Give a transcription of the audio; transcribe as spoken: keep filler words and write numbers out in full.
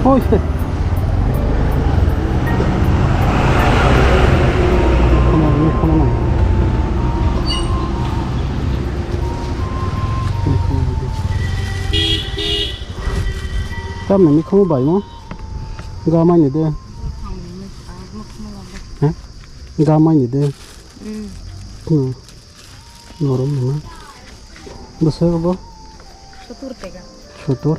Oi, se. Mikhumu, mikhumu nai. Mikhumu nai. Tamni mikhumu bai mo? Ga mai ni de. He? Ga mai ni de. Hmm. Norom ni ma. Bwswk bo? Sotur tega. Sotur?